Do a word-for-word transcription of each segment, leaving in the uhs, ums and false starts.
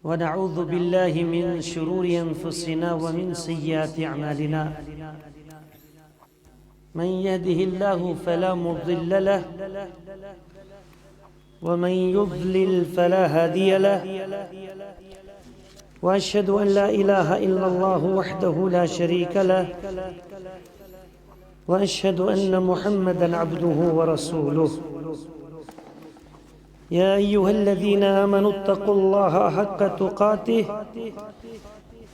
ونعوذ بالله من شرور أنفسنا ومن سيئات أعمالنا. من يهده الله فلا مضل له، ومن يضلل فلا هادي له، وأشهد أن لا إله إلا الله وحده لا شريك له، وأشهد أن محمدا عبده ورسوله. يا أيها الذين آمنوا اتقوا الله حق تقاته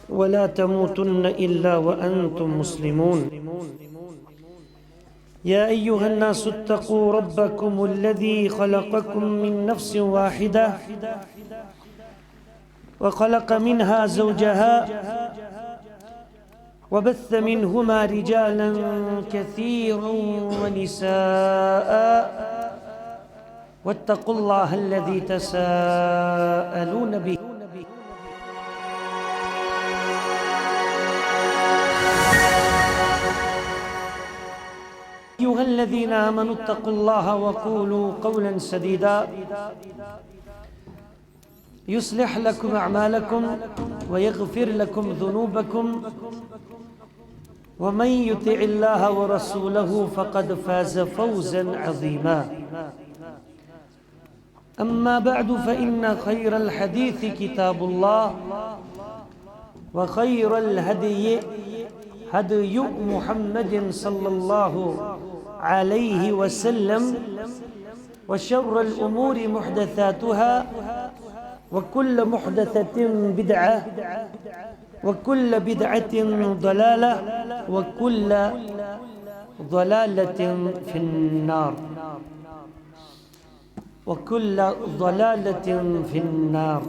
ولا تموتن إلا وأنتم مسلمون. يا أيها الناس اتقوا ربكم الذي خلقكم من نفس واحدة وخلق منها زوجها وبث منهما رجالا كثيرا ونساء واتقوا الله الذي تساءلون به. أيها الذين آمنوا اتقوا الله وقولوا قولا سديدا يصلح لكم أعمالكم ويغفر لكم ذنوبكم ومن يطع الله ورسوله فقد فاز فوزا عظيما. أما بعد، فإن خير الحديث كتاب الله، وخير الهدي هدي محمد صلى الله عليه وسلم، وشر الأمور محدثاتها، وكل محدثة بدعة، وكل بدعة ضلالة، وكل ضلالة في النار. وكل ضلالة في النار.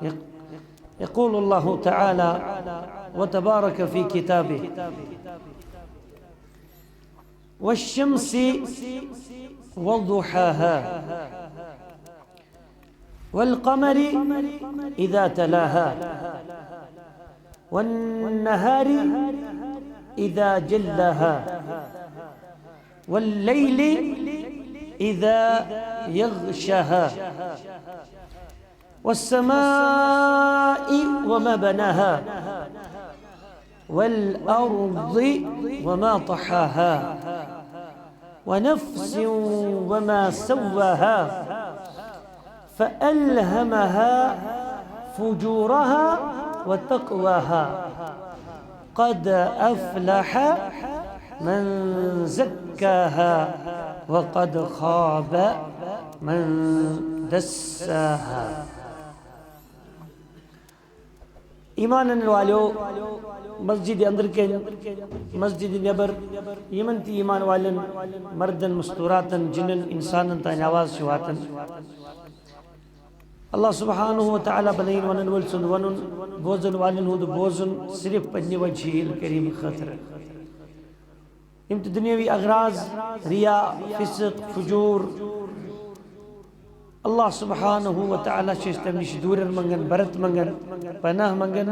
يق-، يقول الله تعالى وتبارك في كتابه: والشمس وضحاها، والقمر إذا تلاها، والنهار إذا جلاها، والليل إذا يغشاها، والسماء وما بناها، والأرض وما طحاها، ونفس وما سواها، فألهمها فجورها وتقواها، قد أفلح من زكاها، وقد خاب من دساها. ایمان انن والیو، مسجد اندر کن، مسجد نیبر، یمن تہ ایمان والن، مردن، مستوراتن، جنن، انسانن تام آواز چھ واتان۔ اللہ سبحانہ و تعالیٰ بنٲیِن ونن وٲلۍ سُنٛد ونُن، بوزن والن ہُنٛد بوزُن، صرف پننہِ وجہہ الکریم خٲطرٕ۔ یم تہِ دنیاوی اغراض، ریا، فسق، فجور، اللہ سبحانہ و تعالیٰ چھِ أسۍ تمہِ نِش دوٗرٮ۪ن منگان، برت منگان، پناہ منگان۔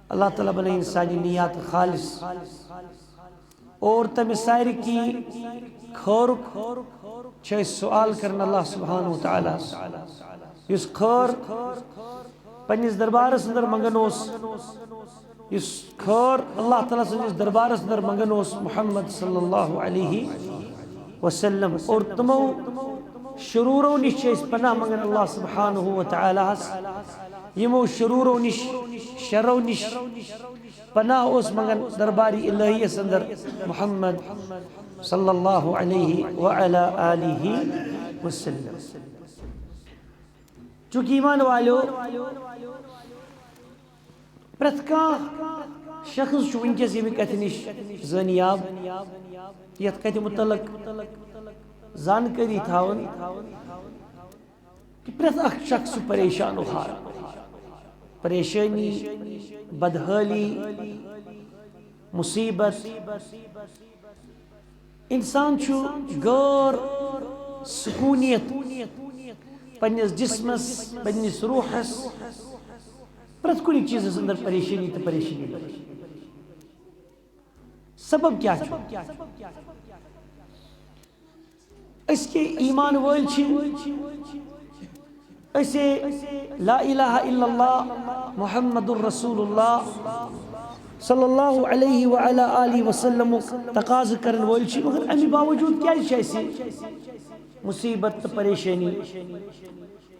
اللہ تعالیٰ بنٲیِن سانہِ نیات خالص۔ اور تمہِ سارِ کی خٲرُک چھِ أسۍ سوال کران اللہ سبحانہ و تعالیٰ ہس۔ یُس خٲر پننِس دربارس اندر منگان اوس، یُس خٲر اللہ تعالیٰ سٕنٛدِس دربارس اندر منگان اوس محمد صلی اللہ علیہ وسلم۔ اور تِمو شروٗرو نِش چھِ أسۍ پناہ منگان اللہ سبحانہ و تعالیٰ ہس۔ یِمو شروٗرو نِش، شرو نِش پناہ اوس منگان دربارِ الہیس اندر محمد صلی اللہ علیہ وعلی آلہ وسلم۔ چونکہ ایمان والیو، پرٛٮ۪تھ کانٛہہ شخص چھُ وٕنکیٚس ییٚمہِ کتھِ نِش زٲنیاب، یتھ کتھِ متعلق زانکٲری تھاوان کہ پرٛٮ۪تھ اکھ شخص چھُ پریشان و حال، پریشٲنی، بدحٲلی، مصیبت۔ انسان چھُ غٲر سکوٗنیت پننِس جسمس، پننِس روحس، پرٛٮ۪تھ کُنہِ چیٖزس اندر پریشٲنی تہٕ پریشٲنی۔ سبب کیٛاہ چھُ؟ أسۍ کہِ ایمان وٲلۍ چھِ، أسے لا الہ الا اللہ محمد رسول اللہ صلی اللہ علیہ وعلی آلہ وسلم تقاضہٕ کرن وٲلۍ چھِ، مگر اَمہِ باوجوٗد کیٛازِ چھِ اَسہِ مصیبت تہٕ پریشٲنی،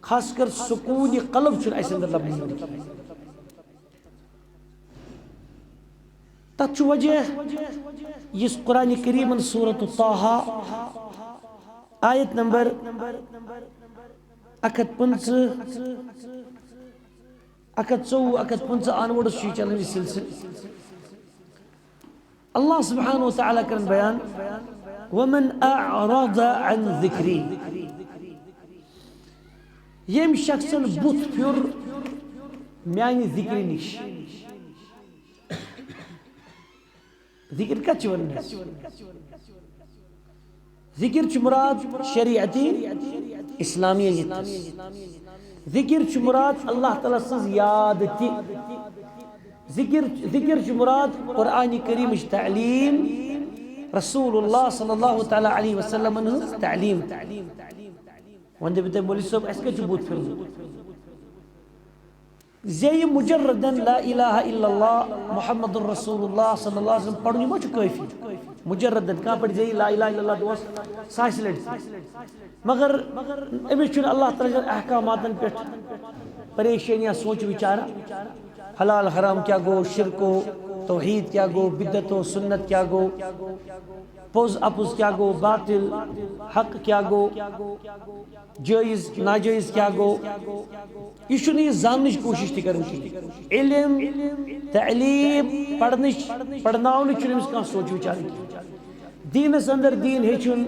خاص کر سکوٗن قلب چھُنہٕ اَسہِ اندر لبنہٕ یِوان کِہیٖنۍ؟ تَتھ چھُ وجہ، یُس قرآن کریمن سورۃ طٰہٰ آیت نمبر اکھ ہتھ پٕنٛژٕہ، اکھ ہتھ ژوٚوُہ، اکھ ہتھ پٕنٛژٕہ آنورڈس چھُ یہِ چلان یہِ سلسلہٕ۔ اللہ سبحانہ و تعالیٰ کرن بیان، "ومن اعرض عن ذکری"، ییٚمۍ شخصن بُتھ پھیُر میانہِ ذکرِ نِش۔ ذکر کتھ چھِ ونان أسۍ؟ ذکر چھُ مراد شریعت اسلامیہ ییٚتہِ۔ ذکر چھُ مراد اللہ تعالیٰ سٕنٛز یاد تہِ۔ ذکر، ذکر چھُ مراد قرآن کریمٕچ تعلیٖم، رسول اللہ صلی اللہ تعالیٰ علیہ وسلمن ہٕنٛز تعلیٖم۔ وۄنۍ دٔپِو تُہۍ، "مولوی صٲب، اَسہِ کَتہِ چھُ بُتھ پھیوٗرمُت؟" زِ یہِ مجردن لا الہ الا اللہ محمد رسول اللہ صلی اللہ علیہ وسلم پرُن، یہِ ما چھُ کٲفی؟ مجردن کانٛہہ پرِ زِ لا الہ الا اللہ دۄہس ساسہِ لٹہِ۔ مگر أمِس چھُنہٕ اللہ تعالیٰ ہٕنٛدٮ۪ن احکاماتن پٮ۪ٹھ پریشٲنی یا سونچ وچارہ، حلال حرام کیٛاہ گوٚو، شرک و توحید کیٛاہ گوٚو، بدعت و سنت کیٛاہ گوٚو، پوٚز اپُز کیٛاہ گوٚو، باطل حق کیٛاہ گوٚو، جٲیز ناجٲیز کیٛاہ گوٚو، یہِ چھُنہٕ یہِ زاننٕچ کوٗشِش تہِ کران کِہیٖنۍ۔ علم، تعلیٖم، پرنٕچ، پرناونٕچ چھُنہٕ أمِس کانٛہہ سونچ وِچار کِہیٖنۍ۔ دیٖنَس اندر دیٖن ہیٚچھُن،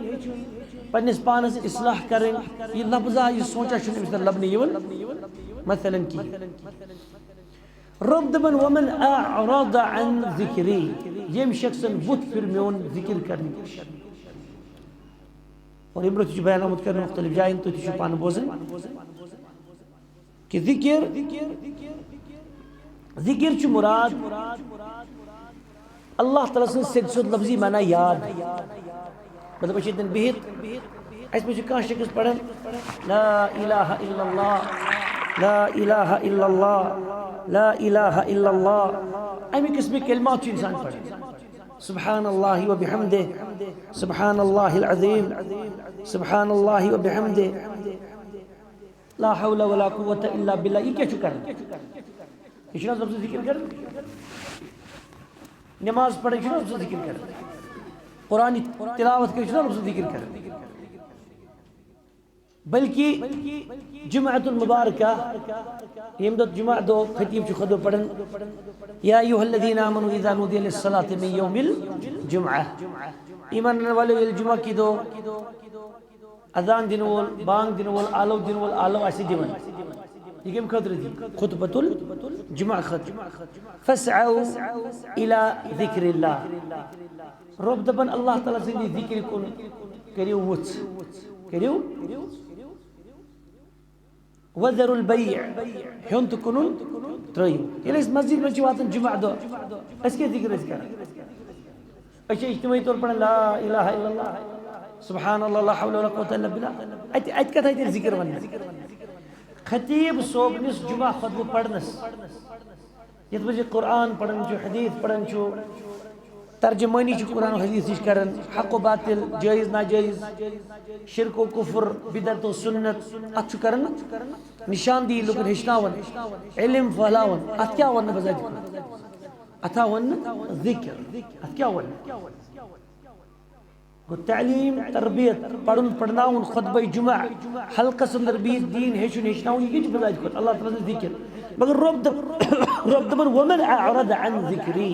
پننِس پانَس اصلاح کرٕنۍ، یہِ لفظہ، یہِ سونچا چھُنہٕ أمِس اندر لبنہٕ یِوان، مثلاً کِہیٖنۍ۔ رب دپان، "ومن اعرض عن ذکری"، ییٚمۍ شخصن بُتھ پھِر میون ذکر کرنہٕ نِش۔ اور ییٚمہِ برونٛہہ تہِ چھُ بیان آمُت کرنہٕ مُختلف جاین، تُہۍ تہِ چھِو پانہٕ بوزان کہِ ذکر، ذکر چھُ مراد اللہ تعالیٰ سٕنٛز سیٚدِ سیوٚد لفظی معنی یاد۔ مطلب، أسۍ چھِ ییٚتٮ۪ن بِہِتھ، اَسہِ منٛز چھُ کانٛہہ شخص پران، "لا الہ الا اللہ، لا الہ الا اللہ، لا الہ الا اللہ"۔ اَمہِ قٕسمٕکۍ کلمات چھُ اِنسان پران۔ سبحان اللہ و بحمدہ، سبحان اللہ العظیم، سبحان اللہ و بحمدہ، لا حول ولا قوة الا باللہ۔ یہِ کیٛاہ چھُ کران؟ یہِ چھُنہٕ حظ لفظ ذکر کران؟ نماز پرٕنۍ چھُنہٕ لفظ ذکر کران؟ قرآن تلاوت کٔرِتھ چھُنہٕ لفظ ذکر کران؟ بلکہ جمعۃ المبارکہ، ییٚمہِ دۄہ جمعہ دۄہ خطیب چھُ خطبہ پران، "یا ایھا الذین آمنوا اذا نودی للصلاۃ من یوم الجمعہ"، ایمان انن والو، ییٚلہِ جمعہ کہِ دۄہ اذان دِنہٕ وول، بانگ دِنہٕ وول، آلو دِنہٕ وول آلو آسہِ دِوان، یہِ کَمہِ خٲطرٕ دی؟ خطبۃ الجمعہ خٲطرٕ۔ "فاسعوا الی ذکر اللہ"۔ رب دپان، اللہ تعالیٰ سٕنٛدِ ذکرِ کُن کٔرِو وُژھ، کٔرِو۔ "وذروا البیع"، ہیوٚن تہٕ کٕنُن ترٲیِو۔ ییٚلہِ أسۍ مسجد منٛز چھِ واتان جمعہ دۄہ، أسۍ کیٛاہ ذکر ٲسۍ کران؟ أسۍ چھِ اجتماعی طور پران لا الہ الا اللہ، سبحان اللہ، لا حول ولا قوۃ الا باللہ۔ اتہِ، اتہِ کتھ آیہِ تیٚلہِ ذکر وننہٕ؟ خطیب صٲب نِس جمعہ خطبہٕ پرنس، یتھ منٛز یہِ قرآن پران چھُ، حدیث پران چھُ، ترجمٲنی چھُ قرآن و حدیث نِش کران، حق و باطل، جٲیز ناجٲیز، شرک و کفر، بدعت و سنت، اتھ چھُ کران نشاندہی، لُکن ہیٚچھناوان، علم پھہلاوان۔ اتھ کیٛاہ وننہٕ بذاتِ خود؟ اتھ آو وننہٕ ذکر۔ اتھ کیٛاہ وننہٕ؟ گوٚو تعلیٖم، تربیت، پرُن، پرناوُن، خطبہ جمعہ، حلقس اندر بِہِتھ دیٖن ہیٚچھُن، ہیٚچھناوُن، یہِ کیٛاہ چھُ بذاتِ خود؟ اللہ تعالیٰ سٕنٛز ذکر۔ مگر رب دپ-، رب دپان، "ومن اعرض عن ذکری"،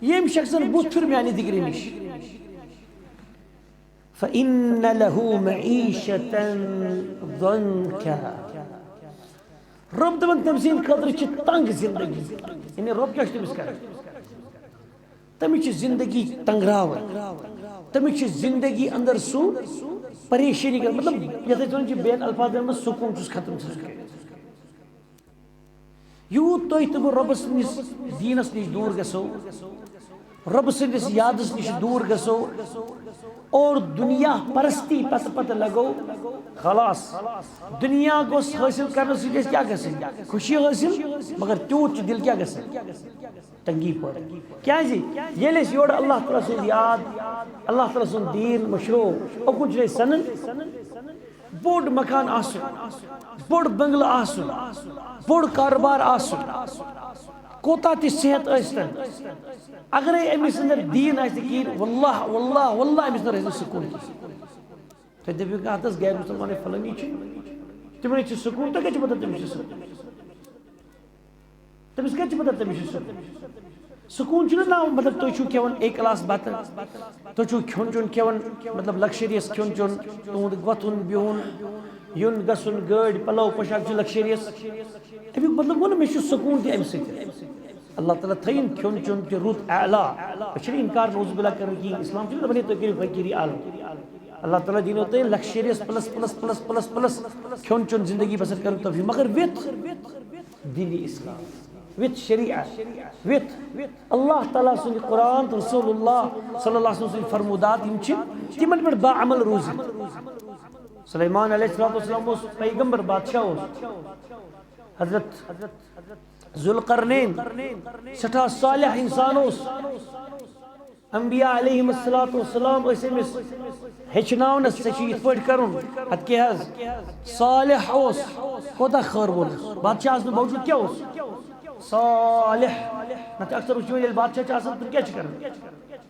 ییٚمۍ شخصن بُتھ پھِر میانہِ ذکرِ نِش۔ فإن له معيشة ضنكا۔ رب دپان، تٔمۍ سٕنٛدِ خٲطرٕ چھِ تنگ زندگی۔ یعنی رب کیٛاہ چھُ تٔمِس کران؟ تٔمِس چھِ زندگی تنگراوان۔ تٔمِس چھِ زندگی اندر سُہ پریشٲنی کران۔ مطلب، یتھ أسۍ ونان چھِ بین الفاظن منٛز سکوٗن چھُس ختم ژھٕنان کٔرِتھ۔ یوٗت تُہۍ تہٕ بہٕ رۄبَس نِس دیٖنَس نِش دوٗر گژھو، رۄبہٕ سٕنٛدِس یادس نِش دوٗر گژھو اور دُنیا پرستی پتہٕ پتہٕ لگو، خلاص۔ دُنیا گوٚژھ حٲصِل کرنہٕ سۭتۍ اَسہِ کیٛاہ گژھِ؟ خوشی حٲصِل، مگر تیوٗت چھُ دِل کیٛاہ گژھِ؟ تنگی پٲدٕ۔ کیٛازِ؟ ییٚلہِ أسۍ یورٕ اللہ تعالیٰ سُنٛد یاد، اللہ تعالیٰ سُنٛد دیٖن مٔشرو، اُکُن چھُنہٕ أسۍ سنان۔ بوٚڑ مکان آسُن، بوٚڑ بنگلہٕ آسُن، بوٚڑ کارٕبار آسُن، کوٗتاہ تہِ صحت ٲسۍتن، اگرے أمِس اندر دیٖن آسہِ نہٕ کِہیٖنۍ، واللہ، واللہ، واللہ، أمِس اندر آسہِ نہٕ سکوٗن کِہیٖنۍ۔ تُہۍ دٔپِو کانٛہہ، "ہتس غیر مسلمانٕے فلٲنی چھِ، تِمنٕے چھِ سکوٗن، تُہۍ کتہِ چھِو پتہٕ تٔمِس چھِ سکوٗن؟" تٔمِس کتہِ چھِ پتہ تٔمِس چھُ سکوٗن؟ سکوٗن چھُنہٕ نا، مطلب، تُہۍ چھِو کھٮ۪وان اے کلاس بتہٕ، تُہۍ چھِو کھیوٚن چیوٚن کھٮ۪وان، مطلب، لگژریس کھیوٚن چیوٚن، تُہُنٛد وۄتھُن بِہُن، یُن گژھُن، گٲڑۍ، پلو، پوشاک چھُ لگژریس۔ اَمیُک مطلب گوٚو نہٕ مےٚ چھُ سکوٗن تہِ اَمہِ سۭتۍ۔ اللہ تعالیٰ تھٲیِن کھیوٚن چیوٚن تہِ رُت اعلیٰ۔ أسۍ چھِنہٕ اِنکار نعوذ باللہ کران کِہیٖنۍ، اِسلام چھُنہٕ دَپان ہے تُہۍ کٔرِو فقیٖری عالم۔ اللہ تعالیٰ دِنو تۄہہِ luxurious plus plus plus plus plus کھیوٚن چیوٚن زندگی بسر کرنُک توفیٖق، مگر وِتھ دینِ اسلام، وِتھ شریعت، وِتھ اللہ تعالیٰ سُنٛد قرآن تہٕ رسول اللہ صلی اللہ علیہ وسلم سٕنٛدۍ فرمودات یِم چھِ، تِمن پٮ۪ٹھ باعمل روٗزِتھ۔ سلیمان علیہ الصلوۃ والسلام اوس پیغمبر، بادشاہ اوس۔ حضرت ذوالقرنین سٮ۪ٹھاہ صالح انسان اوس۔ انبیاء علیہم الصلوۃ والسلام ٲسۍ أمِس ہیٚچھناونس، ژےٚ چھُ یِتھ پٲٹھۍ کرُن۔ ادٕ کیٛاہ حظ، صالح اوس، کوتاہ خٲر وول اوس۔ بادشاہس نہٕ باوجود کیٛاہ اوس؟ صالح۔ نتہٕ اکثر وٕچھو ییٚلہِ بادشاہ چھِ آسان، تِم کیٛاہ چھِ کران؟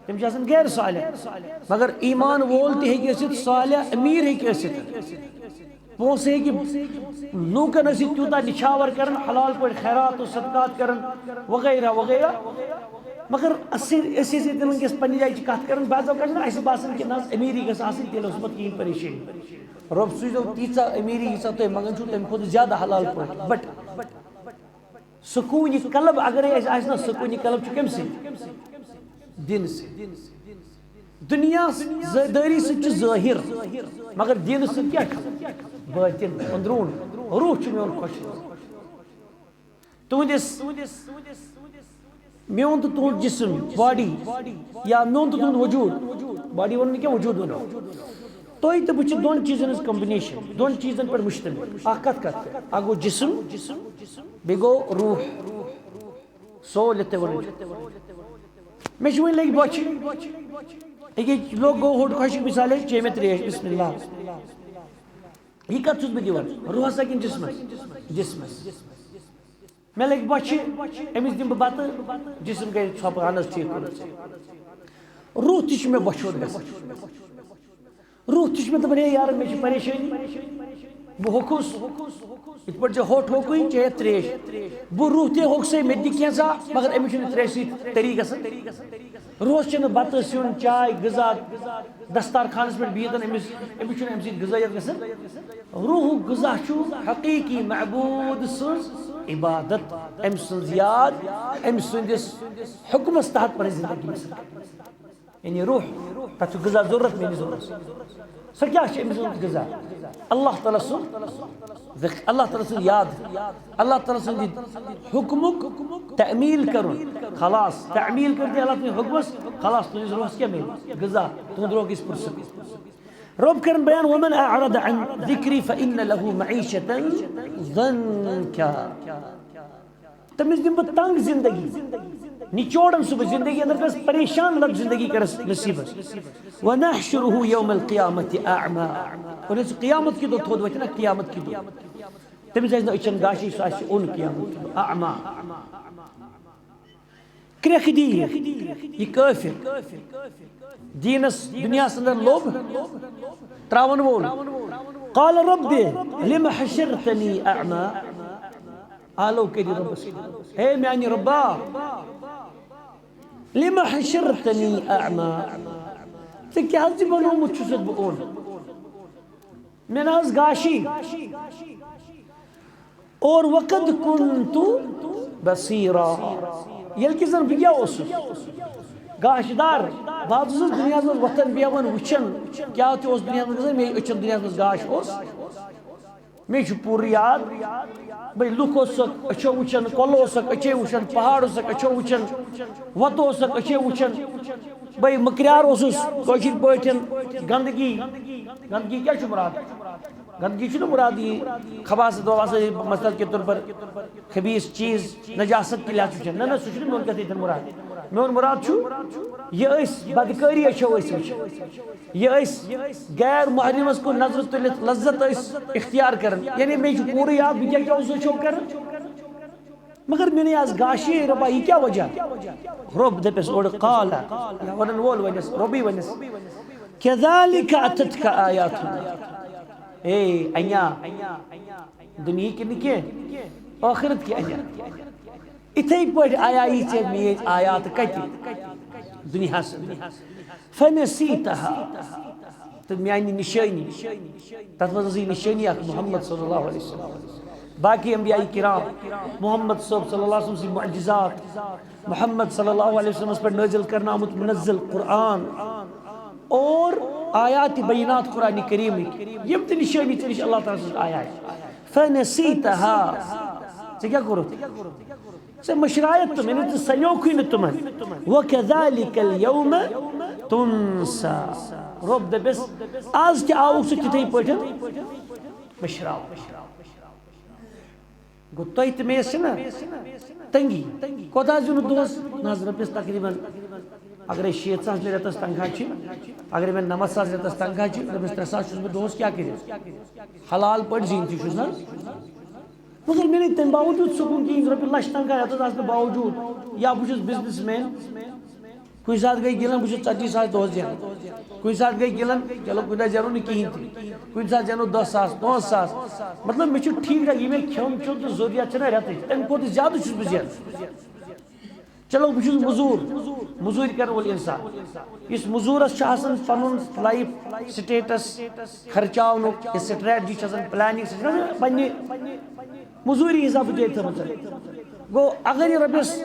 تِم چھِ آسان غیر صالح۔ مگر ایمان وول تہِ ہیٚکہِ ٲسِتھ، صالح امیر ہیٚکہِ ٲسِتھ۔ پونٛسہٕ ہیٚکہِ لوٗکن ٲسِتھ تیوٗتاہ نِچھاور کران، حلال پٲٹھۍ خیرات و صدقات کران وغیرہ وغیرہ۔ مگر اَسہِ، أسۍ ٲسۍ ییٚتٮ۪ن وٕنکیٚس پننہِ جایہِ چھِ کتھ کران، بعض اوقات چھُنہ اَسہِ باسان کہِ نہ حظ، امیٖری گژھِ آسٕنۍ، تیٚلہِ اوس نہٕ پتہٕ کِہیٖنۍ پریشٲنی۔ رۄب سوٗزیو تیٖژاہ امیٖری، ییٖژاہ تُہۍ منٛگان چھِو، تَمہِ کھۄتہٕ زیادٕ حلال پٲٹھۍ۔ But سکوٗن قلب اگرے اَسہِ آسہِ نہ، سکوٗن قلب چھُ کَمہِ سۭتۍ؟ دِنہٕ سۭتۍ۔ دُنیا ز-، دٲری سۭتۍ چھُ ظٲہِر، مگر دِنہٕ سۭتۍ کیٛاہ چھُ؟ بٲطِن، أنٛدروٗن، روح چھُ میون خۄش۔ تُہنٛدِس، میون تہٕ تُہنٛد جسم، body، یا میون تہٕ تُہنٛد وجوٗد، body وَنو نہٕ کینٛہہ، وجوٗد وَنو۔ تُہۍ تہٕ بہٕ چھِ دۄن چیٖزن ہٕنٛز combination، دۄن چیٖزن پٮ۪ٹھ مُشتمِل۔ اکھ کتھ کتھ؟ اکھ گوٚو جسم، بیٚیہِ گوٚو روح۔ Soul یتھ تۄہہِ وَنان چھِو۔ مےٚ چھِ وۄنۍ لٔگۍ بۄچھِ۔ أکیٛاہ لوٚگ گوٚو ہوٚٹ خۄشٕک، مثالے چیٚیہِ مےٚ ترٛیش، بسم اللہ۔ یہِ کتھ چھُس بہٕ دِوان؟ روحس ہا کِنہٕ جسمس؟ جسمس۔ مےٚ لٔگۍ بۄچھِ، أمِس دِمہٕ بہٕ بتہٕ، جسم گٔے ژھۄپہٕ، اہن حظ، ٹھیٖک کوٚرُتھ ژےٚ۔ روح تہِ چھُ مےٚ بۄچھِ ہوٚت گژھان۔ روح تہِ چھُ مےٚ دَپان، "ہے یارٕ، مےٚ چھِ پریشٲنی، بہٕ ہوٚکھُس، یِتھ پٲٹھۍ ژےٚ ہوٚٹ ہوٚکُے، چیٚیَتھ ترٛیش۔" بہٕ روح تہِ ہوٚکھ سٕے، مےٚ تہِ دِ کینٛژھا، مگر أمِس چھُنہٕ ترٛیشہِ سۭتۍ طریٖقہٕ گژھان۔ روحس چھِنہٕ بَتہٕ، سیُن، چاے، غذا، دستارخانَس پٮ۪ٹھ بِہِتھ أمِس، أمِس چھُنہٕ اَمہِ سۭتۍ غذٲیت گژھان۔ روحُک غذا چھُ حقیٖقی معبوٗد سٕنٛز عبادت، أمۍ سٕنٛز یاد، أمۍ سٕنٛدِس حُکمَس تحت پَنٕنۍ زندگی بسر کرٕنۍ۔ یعنی روح، تَتھ چھُ غذا ضروٗرت میٲنِس روحس۔ سُہ کیٛاہ چھُ أمۍ سُنٛد غذا؟ اللہ تعالیٰ سُنٛد ذکر، اللہ تعالیٰ سُنٛد یاد، اللہ تعالیٰ سُنٛد یہِ حُکمُک تعمیٖل کرُن۔ خلاص، تعمیٖل کٔرِتھ اللہ تعالیٰ سٕنٛدِ حُکمَس، خلاص، تُہٕنٛدِس روحس کیٛاہ میلہِ؟ غذا، تُہُنٛد روح گژھِ پُرسکوٗن۔ رۄب کرن بیان، "ومن اعرض عن ذکری فإن لہ معیشة ضنکا۔" تٔمِس دِمہٕ بہٕ تنگ زندگی، نچوڑن سُہ بہٕ زندگی اندر، کَرس پریشان لگ زندگی کَرس نصیبس۔ "ونحشرہ یوم القیامۃ اعمی۔" اور یُس قیامت کہِ دۄہ تھوٚد وۄتھِ نا، قیامت کہِ دۄہ تٔمِس آسہِ نہٕ أچھن گاشی، سُہ آسہِ اوٚن قیامت کہِ دۄہ، اعمی۔ کرٛٮ۪کھ دی یہِ کٲفِر، دیٖنس دُنیاہس اندر لوٚب تراون وول۔ "قال رب لم حشرتنی اعمی۔" آلو کٔرِو رۄبس، "ہے میانہِ رۄبا، لم حشرتنی اعمی، ژےٚ کیٛاہ حظ یہِ بنوومُت چھُسَتھ بہٕ اوٚن؟ مےٚ نہ حظ گاشی۔ اور وقد کنت بصیرا، ییٚلہِ کہِ زن بہٕ کیٛاہ اوسُس؟ گاشہِ دار۔ بہٕ حظ اوسُس دُنیاہس منٛز وۄتھان بیٚہوان، وٕچھان کیٛاہ تہِ اوس دُنیاہس منٛز گژھان، مےٚ أچھن دُنیاہس منٛز گاش اوس۔ مےٚ چھُ پوٗرٕ یاد، بہٕ لُکھ اوسُکھ أچھو وٕچھان، کۄلہٕ اوسُکھ أچھے وٕچھان، پہاڑ اوسُکھ أچھو وٕچھان، وَتہٕ اوسُکھ أچھے وٕچھان۔ بہٕ مٔکریار اوسُس کٲشِر پٲٹھۍ، گندگی۔ گندگی کیٛاہ چھُ مُراد؟ گندگی چھُنہٕ مُراد یہِ خباثت وباثت، مثلاً کے طور پر خبیث چیز، نجاست کی لحاظ وٕچھان۔ نہ، نہ، سُہ چھُنہٕ میون کتھ ییٚتٮ۪ن مُراد۔ میون مُراد چھُ، یہِ أسۍ بدکٲری أچھو ٲسۍ وٕچھان، یہِ أسۍ غیر محرمس کُن نظرٕ تُلِتھ لذت ٲسۍ اختیار کران۔ یعنی مےٚ چھُ پوٗرٕ یاد بہٕ کیٛاہ کیٛاہ اوسُس أچھو کران۔ مگر مےٚ نَے آز گاشے رۄبا، یہِ کیٛاہ وجہ؟ رۄب دَپٮ۪س اورٕ قال، یا وَنَن وول وَنٮ۪س، رۄبٕے وَنٮ۪س، كذلك أتتك آياتنا۔ اے انیا، دُنیہٕکۍ نہٕ کینٛہہ، ٲخرت کہِ انیا۔ اِتھَے پٲٹھۍ آیے ژےٚ میٛٲنۍ آیات کَتہِ؟ دُنیاہَس اندر۔ فنسیتہا، تہٕ میانہِ نِشٲنی، تَتھ منٛز ٲسٕے نِشٲنی اکھ محمد صلی اللہ علیہ وسلم، باقی انبیاء کرام، محمد صٲب صلی اللہ علیہ وسلم سٕنٛدۍ معجزات، محمد صلی اللہ علیہ وسلمس پٮ۪ٹھ نٲزِل کرنہٕ آمُت منزل قرآن اور آیات بینات قرآن کریمٕکۍ، یِم تہِ نِشٲنی ژےٚ نِش اللہ تعالیٰ سٕنٛز آیہِ۔ فنسیتہا، ژےٚ کیٛاہ کوٚرُتھ؟ ژےٚ مٔشرایَتھ تِم، یعنی ژٕ سَلیوکھٕے نہٕ تِمن۔ وَكَذَلِكَ الْيَوْمَ تُنسا۔ رۄب دَپٮ۪س، آز تہِ آوُکھ ژٕ تِتھَے پٲٹھۍ مٔشراونہٕ۔ گوٚو، تۄہہِ تہٕ مےٚ چھِ نا تنگی۔ کوتاہ زینُن دۄہَس؟ نہ حظ، رۄپیَس تقریٖباً، اگرے شیٖتھ ساس مےٚ رٮ۪تَس تنخواہ چھِ، اگرے مےٚ نَمَتھ ساس رٮ۪تَس تنخواہ چھِ، رۄپیَس ترٛےٚ ساس چھُس بہٕ دۄہَس کیٛاہ کٔرِتھ؟ حلال پٲٹھۍ زیٖنتھٕے چھُس نہ۔ مگر مےٚ نہٕ تَمہِ باوجوٗد سکوٗن کِہیٖنۍ، رۄپیہِ لَچھ تنخواہ یَتھ حظ آسنہٕ باوجوٗد، یا بہٕ چھُس بِزنِس مین، کُنہِ ساتہٕ گٔے گِلَن، بہٕ چھُس ژَتجی ساس دۄہَس زینان، کُنہِ ساتہٕ گٔے گِلَن، چلو، کُنہِ دۄہ زینو نہٕ کِہیٖنۍ تہِ، کُنہِ ساتہٕ زینو دَہ ساس، پانٛژھ ساس، مطلب، مےٚ چھُ ٹھیٖک ٹھاک، یہِ مےٚ کھیوٚن چیوٚن تہٕ ضروٗریات چھَنا رٮ۪تٕچ، تَمہِ کھۄتہٕ زیادٕ چھُس بہٕ زینان۔ چلو، بہٕ چھُس مٔزوٗر، مٔزوٗرۍ کَرَن وول اِنسان۔ یُس مٔزوٗرَس چھُ آسان پَنُن لایِف سٹیٹَس خرچاونُک، یہِ سٹریٹجی چھِ آسان، پلاننگ، سُہ چھُ آسان پننہِ مٔزوٗری حسابہٕ جٲری تھٲومٕژ۔ گوٚو، اگر یہِ رۄپیَس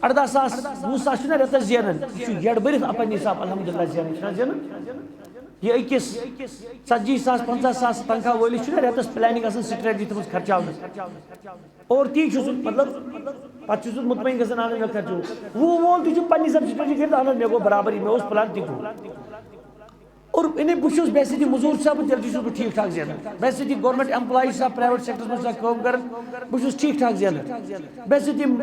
اَرداہ ساس، وُہ ساس چھُنہ رٮ۪تَس زینان، یہِ چھُ یٔڑ بٔرِتھ پننہِ حسابہٕ الحمدللہ زینان، چھُنہ زینان؟ یہِ أکِس ژَتجی ساس، پنٛژاہ ساس تنخواہ وٲلِس چھُنہ رٮ۪تَس پلاننگ آسان، سٹریٹجی تھٲومٕژ خرچاونٕچ۔ اور تی چھُس، مطلب، پتہٕ چھُس بہٕ مطمعین گژھان، اہن حظ، مےٚ کَتہِ چھُ۔ وُہ وول تہِ چھُ پننہِ حساب سۭتۍ کٔرِتھ، اہن حظ، مےٚ گوٚو برابر، یہِ مےٚ اوس پلان تہِ گوٚو۔ اور یعنی بہٕ چھُس، بہٕ سۭتۍ یہِ مٔزوٗر چھُسا بہٕ، تیٚلہِ تہِ چھُس بہٕ ٹھیٖک ٹھاک زینان۔ بہٕ سۭتۍ یہِ گورمنٹ ایمپلائی چھُسا، پرائیویٹ سیکٹرس منٛز چھُسا کٲم کران، بہٕ چھُس ٹھیٖک ٹھاک زینان۔ بہٕ سۭتۍ یِم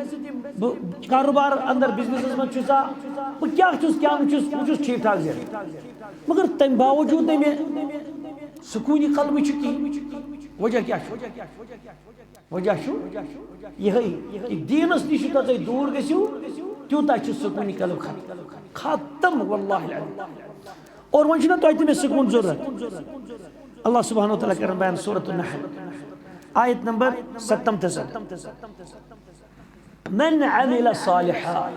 بہٕ کاروبار اندر، بزنسس منٛز چھُسا، بہٕ کیٛاہ چھُس، کیٛاہ نہٕ چھُس، بہٕ چھُس ٹھیٖک ٹھاک زینان۔ مگر تَمہِ باوجوٗد نہٕ مےٚ سکوٗنِ قلبٕچ چھُ کِہیٖنۍ۔ وجہ کیٛاہ چھُ؟ وجہ چھُ یِہوٚے، یہِ دیٖنَس نِش یوٗتاہ تُہۍ دوٗر گٔژھِو، تیوٗتاہ چھُ سکوٗنِ قلب ختم۔ ختم، واللہ العظیم۔ اور وۄنۍ چھُنہ تۄہہِ تہِ مےٚ سکوٗن ضروٗرت؟ اللہ سبحانہ و تعالیٰ کرن بیان سورۃ النحل، آیت نمبر ستم تہٕ ستم۔ من عمل صالحا،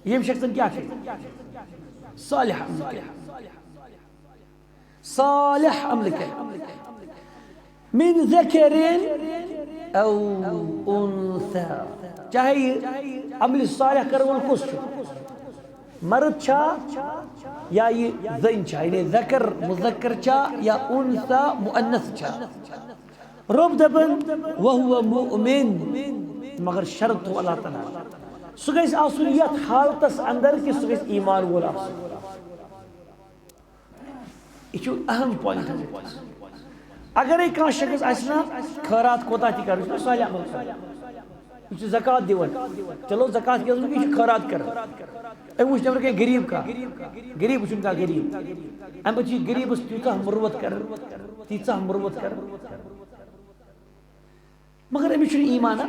ییٚمہِ شخصن کیٛاہ کٔرِو؟ صالح عمل کٔرِو۔ صالح عمل کٔرِو۔ من ذکر او انثی، چاہے یہِ عمل صالح کرن وول کُس چھُ، مرد چھا یا یہِ زٔنۍ چھا، یعنی ذکر مذکر چھا یا انثی مؤنث چھا۔ رۄب دپان، وہو مؤمن، مگر شرط تھوٚو اللہ تعالیٰ ہن۔ سُہ گژھِ آسُن یتھ حالتس اندر کہِ سُہ گژھِ ایمان وول آسُن۔ یہِ چھُ اہم پوینٹ حضرت۔ اگرے کانٛہہ شخص آسہِ نا خٲرات کوتاہ تہِ کرُن، یہِ چھُ صالح عمل کرُن۔ یہِ چھُ زکوٰۃ دِوان۔ چلو، زکوٰۃ کیٛاہ اوس؟ یہِ چھُ خٲرات کران۔ أمۍ وٕچھ نٮ۪برٕ کَنہِ غریٖب کانٛہہ۔ غریٖب وٕچھُن کانٛہہ غریٖب۔ اَمہِ پَتہٕ چھُ یہِ غریٖبَس تیٖژاہ مُروت کران، تیٖژاہ مُروت کران۔ مگر أمِس چھُنہٕ ایٖمان،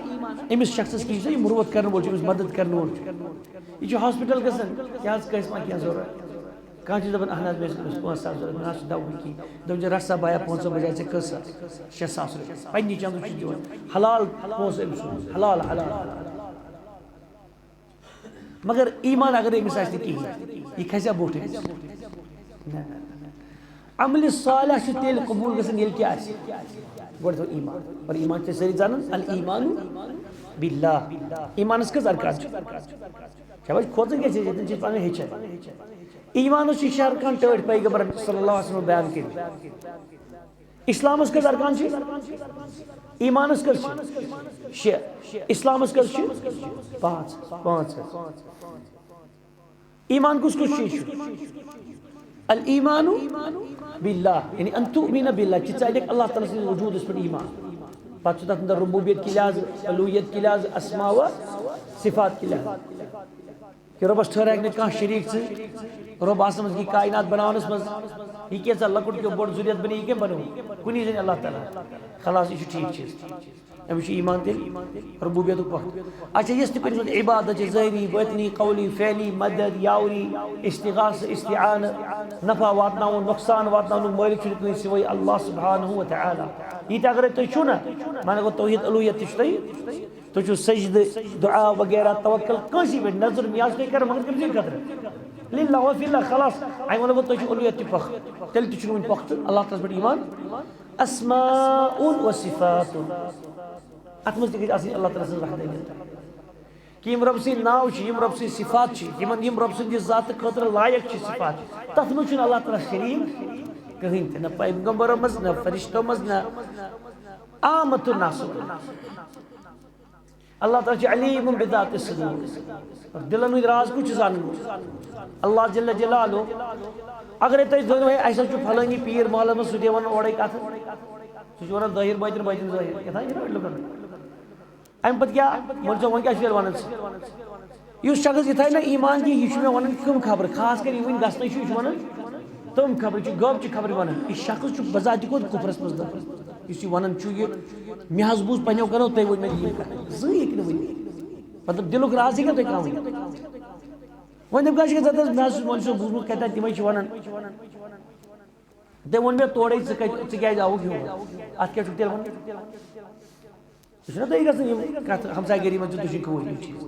أمِس شخصَس کِہیٖنۍ، یہِ مُروت کرن وول چھُ، أمِس مدد کرن وول چھُ۔ یہِ چھُ ہاسپٹل گژھان، کیٛاہ حظ، کٲنٛسہِ ما کینٛہہ ضوٚرَتھ؟ کانٛہہ چھُ دَپان، اہن حظ، مےٚ ٲسۍ أمِس پانٛژھ ساس ضوٚرَتھ، مےٚ نہ حظ چھُ دَوہٕے کِہیٖنۍ۔ دَپان چھِ، رَٹھ سا بایا پانٛژو بجایہِ ژےٚ کٔژ ساس؟ شےٚ ساس رۄپیہِ۔ پنٛنہِ چندٕ چھُ دِوان۔ حلال پونٛسہٕ أمۍ سُنٛد، حلال، حلال، حلال۔ مگر ایٖمان اگر أمِس آسہِ نہٕ کِہیٖنۍ، یہِ کھسیا بوٚٹھ أمِس؟ نہ، نہ، نہ، نہ۔ عملِ صالح چھُ تیٚلہِ قبوٗل گژھان، ییٚلہِ کیٛاہ آسہِ؟ گۄڈٕ تھاو ایٖمان۔ اور ایٖمان چھِ سٲری زانان، الایمان باللہ۔ ایٖمانَس کٔژ ارکان چھِ؟ چھا وۄنۍ کھوژُن کیٛاہ چھِ؟ ییٚتٮ۪ن چھِ أسۍ پَنٕنۍ ہیٚچھان۔ ایٖمانَس چھِ شےٚ ارکان ٹٲٹھۍ پیغمبرن صلی اللہ علیہ وسلم بیان کٔرمٕتۍ۔ اسلامس کٔژ ارکان چھِ؟ ایمانس کٔژ چھِ؟ شےٚ۔ اسلامس کٔژ چھِ؟ پانٛژھ۔ پانٛژھ۔ ایمان کُس کُس چیٖز چھُ؟ الایمان باللہ، یعنی ان تؤمن باللہ، کہِ ژٕ اَنکھ اللہ تعالیٰ سٕنٛدِس وجوٗدس پٮ۪ٹھ ایمان۔ پتہٕ چھُ تتھ اندر ربوبیت کہِ لحاظہٕ، الوہیت کہِ لحاظہٕ، اسماء و صفات کہِ لحاظہٕ۔ کہ رۄبس ٹھہرایکھ نہٕ کانٛہہ شریٖک ژٕ۔ رۄب آسنس منٛز، یہِ کائنات بناونس منٛز، یہِ کیٛاہ ژےٚ لۄکُٹ کیٛاہ بوٚڑ ضروٗرت بنے، یہِ کٔمۍ بنوو؟ کُنی زٔنۍ اللہ تعالیٰ۔ خلاص، یہِ چھُ ٹھیٖک چیٖز۔ أمِس چھُ ایمان تیٚلہِ ربوبیتُک پکھ۔ اچھا، یۄس تہِ کُنہِ ساتہٕ عبادت چھِ، ظٲہری، باطنی، قولی، فعلی، مدد، یاوری، استغاثہ، استعانہ، نفع واتناوُن، نۄقصان واتناونُک مٲلِک چھُنہٕ کٲنٛسہِ سوٲے اللہ سبحانہ و تعالیٰ۔ یہِ تہِ اگرے تُہۍ چھِو نہ، معنی گوٚو توحید الوہیت تہِ چھُ تۄہہِ۔ تُہۍ چھِو سجدٕ، دعا وغیرہ، توکل کٲنٛسی پٮ۪ٹھ، نظر نیاز تُہۍ کران، مگر کٔمۍ سٕنٛدِ خٲطرٕ؟ للہ و فی اللہ، خلاص۔ اَمہِ وَنہٕ بہٕ تۄہہِ چھُو الوہیت تہِ پکھ، تیٚلہِ تہِ چھُنہٕ وُنہِ پۄختہٕ اللہ تعالیٰ ہَس پٮ۪ٹھ ایمان۔ اسماء و صفات، اَتھ منٛز تہِ گژھِ آسٕنۍ اللہ تعالیٰ سٕنٛز وحدانیت۔ کہ یِم رۄب سٕنٛدۍ ناو چھِ، یِم رۄب سٕنٛدۍ صفات چھِ، یِمن، یِم رۄب سٕنٛدِ ذاتہٕ خٲطرٕ لایق چھِ صفات، تَتھ منٛز چھُنہٕ اللہ تعالیٰ شریٖک کٕہٕنۍ تہِ، نہ پیغمبرو منٛز، نہ فرشتو منٛز، نہ عامت الناسو منٛز۔ اللہ تعالیٰ چھُ علیم بذات الصدور۔ دِلن ہُنٛد راز کُس چھُ زانان؟ اللہ جل جلالہ۔ اگرے تۄہہِ زٲنِو ہے، اَسہِ حظ چھُ فلٲنی پیٖر محلس منٛز، سُہ دِوان اورَے کَتھٕ، سُہ چھُ وَنان ظٲہِر بٲطِن، بٲطِن ظٲہِر، یِتھَے چھُنہ أڑۍ لُکَن۔ اَمہِ پَتہٕ کیٛاہ؟ وۄنۍ ژٕ وَن کیٛاہ چھُ تیٚلہِ وَنان ژٕ؟ یُس شخص یِتھَے نہٕ ایمان دِیہِ، یہِ چھُ مےٚ وَنان کٕم خبرٕ، خاص کر یہِ وٕنہِ گژھنَے چھُ، یہِ چھُ وَنان تِم خبرٕ چھِ، غٲب چھِ خبرٕ وَنان۔ یہِ شخص چھُ بذاتِ خود کُفرَس منٛز دٲخل۔ یُس یہِ وَنان چھُ، یہِ مےٚ حظ بوٗز پنٛنیو کَنو، تۄہہِ ؤنۍ مےٚ یہِ کَتھ۔ زٕہٕے ہیٚکہِ نہٕ ؤنِتھ۔ مطلب، دِلُک راز ہیٚکہِ نہٕ تۄہہِ کانٛہہ ؤنِتھ۔ وۄنۍ دَپہِ کانٛہہ چھِ کَتھ، مےٚ حظ چھُ، وۄنۍ چھُ بوٗزمُت کَتہِ تام، تِمَے چھِ وَنان۔ تٔمۍ ووٚن مےٚ تورَے، "ژٕ کَتہِ، ژٕ کیٛازِ آوُکھ یور؟ اَتھ کیٛاہ چھُکھ تیٚلہِ وَنُن؟" ژٕ چھُنہ تۄہہِ گژھان یِم کَتھٕ ہمسایہِ گٔری منٛز چھِ دُشِن کھووُر یِم چیٖز۔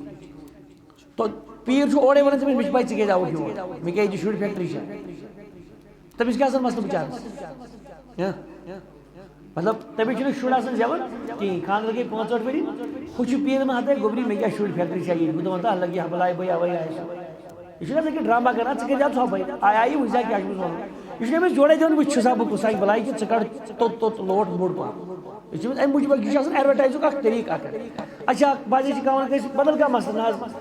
تو پیٖر چھُ اورَے وَنان ژےٚ، "مےٚ چھِ پَے ژٕ کیٛازِ آوُکھ یور، مےٚ کیٛازِ یہِ شُرۍ فیکٹری چھےٚ؟" تٔمِس کیٛاہ آسان مسلہٕ بِچارَس؟ ہہ؟ مطلب، تٔمِس چھُنہٕ شُر آسان زٮ۪وان کِہیٖنۍ، خانٛدرَس گٔے پانٛژھ ٲٹھ ؤری، ہُہ چھُ پیٖر مےٚ ہَتَے گوٚبری، مےٚ کیٛاہ شُرۍ فیکٹری چھےٚ ییٚتہِ؟ بہٕ دَپان، تَتھ لَگہِ ہا بَلاے، بٔے اَوَے آیَس۔ یہِ چھُنہٕ آسان کہِ ڈرامہ کَران، ژٕ کیٛازِ آو ژھۄپَے؟ آے آیہِ وٕچھ سا کیٛاہ چھُس وَنان۔ یہِ چھُنہٕ أمِس جوڑے دِوان، وٕچھ چھُ سا بہٕ کُس آیہِ بَلاے کہِ ژٕ کَڑ توٚت توٚت لوٹ موٚڑ پَہَم۔ یہِ چھُ أمِس اَمہِ موٗجوٗب، یہِ چھُ آسان ایڈوَرٹایزُک اَکھ طریٖقہٕ اَکھ۔ اچھا، بعضے چھِ کَران کٲنٛسہِ بدل کانٛہہ مسلہٕ، نہ حظ،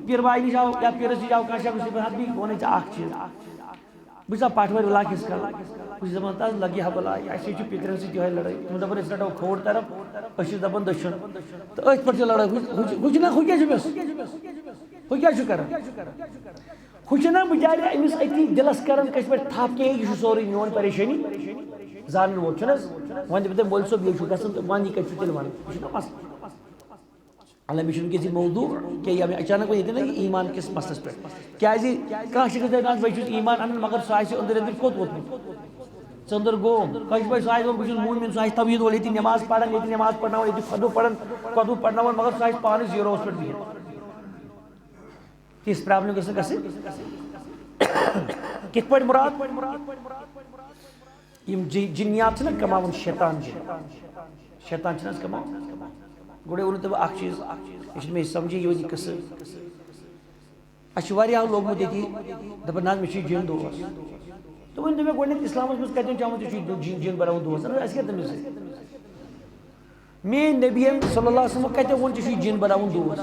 پیٖر بھاے نِش آو یا پیٖرَس نِش آو کانٛہہ شخص، یہِ چھُ دَپان، "حظ، بہٕ وَنے ژےٚ اکھ چیٖز، بہٕ چھُس دَپان پَٹھوٲرۍ وَلا کِس کَرو؟" بہٕ چھُس دَپان، "تَس لَگہِ ہا بَلاے، اَسہِ چھِ پیٚترَن سۭتۍ یِہوٚے لَڑٲے۔" تِم دَپان، "أسۍ رَٹو کھووُر طرف، أسۍ چھِ دَپان دٔچھُن۔" تہٕ أتھۍ پٮ۪ٹھ چھِ لَڑٲے۔ ہُہ، ہُہ، ہُہ چھُنہ، ہُہ کیٛاہ چھُ أمِس؟ ہُہ کیٛاہ چھُ کَران؟ ہُہ چھُنہ بِچارِ أمِس أتی دِلَس کَران کٲنٛسہِ پٮ۪ٹھ تھَپھ کہِ، "یہِ چھُ سورُے میون پریشٲنی زانَن وول چھُنہٕ حظ؟" وۄنۍ دَپہِ تٔمۍ، "مولوی صٲب، یہِ چھُ گژھان، تہٕ وۄنۍ یہِ کَتہِ چھُ تیٚلہِ وَنان؟" یہِ چھُنہ مسلہٕ۔ اللہ، مےٚ چھُنہٕ وٕنکیٚس یہِ موضوع کینٛہہ، یا مےٚ اچانک وۄنۍ ییٚتہِ نہ یہِ ایمان کِس مسلس پٮ۪ٹھ۔ کیٛازِ کانٛہہ چھُ گژھان، "نہ حظ، بہٕ چھُس ایمان اَنان، مگر سُہ آسہِ أنٛدرۍ أنٛدرۍ کوٚت ووتمُت؟ ژٕ أنٛدر گوم۔" کٲنٛسہِ چھُ باسان، "بہٕ چھُس موٗمِن، سُہ آسہِ توحیٖد وول، ییٚتہِ نٮ۪ماز پَران، ییٚتہِ نٮ۪ماز پَرناوان، ییٚتہِ خطبہٕ پَران، خطبہٕ پَرناوان، مگر سُہ آسہِ پانہٕ زیٖرووَس پٮ۪ٹھ بِہِتھ۔" تِژھ پرابلم گٔژھ نہٕ گژھٕنۍ۔ کِتھ پٲٹھۍ مُراد؟ یِم جِ-، جِنیات چھِنہ کماوان شیطان جِن؟ شیطان چھِنہ حظ کماوان؟ گۄڈَے ووٚنُو تۄہہِ بہٕ اَکھ چیٖز، یہِ چھُنہٕ مےٚ سَمجھے یہِ وۄنۍ یہِ قٕصہٕ۔ اَسہِ چھُ واریاہو لوگمُت ییٚتی، دَپان، "نہ حظ، مےٚ چھُ یہِ جِن دوس۔" تہٕ وۄنۍ دوٚپ مےٚ گۄڈٕنٮ۪تھ، اِسلامَس منٛز کَتہِ چھُ آمُت یہِ چھُ جِن، جِن بَناوُن دوس؟ اَسہِ کیٛاہ تٔمِس سۭتۍ؟ میٲنۍ نبی صلی اللہ علیہ وسلم کتہِ ووٚن ژےٚ چھُے جِن بناوُن دوس؟